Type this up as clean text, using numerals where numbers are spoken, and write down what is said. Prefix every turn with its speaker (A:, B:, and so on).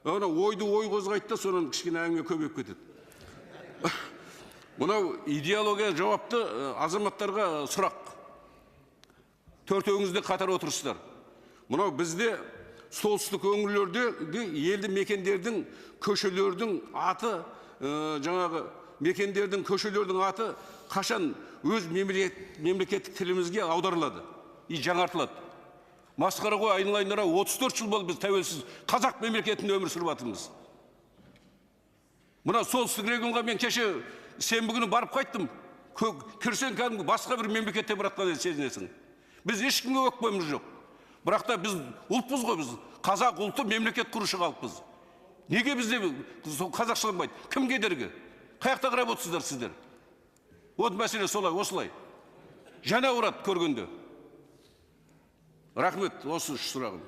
A: Ана ойды ой қозғайды да, содан кішкене әңгіме көбейіп кетеді. Мынау идеология жауапты азаматтарға сұрақ. Төртеуіңіз де қатар отырсыздар. Мынау бізде солтүстік өңірлерде елді мекендердің, көшелердің аты, жаңағы мекендердің, көшелердің аты қашан өз мемлекеттік тілімізге аударылады и жаңартылады? Масқара ғой, айналайындар, 34 жыл болды біз тәуелсіз қазақ мемлекетінде өмір сүріп жатырмыз. Мына солтүстік регионға мен кеше сенбі күні барып қайттым. Кірсең, кәдімгі басқа бір мемлекетте бара жатқандай сезінесің. Біз ешкімге өкпеміз жоқ, бірақ та біз ұлтпыз ғой, біз қазақ ұлты, мемлекет құрушы халықпыз. Неге бізде сол қазақшаланбайды? Кім кедергі? Қай жақта қарап отырсыздар сіздер? Вот мәселе солай, осылай жаны ауырады көргенде. Рахмет, осы үш сұрағым.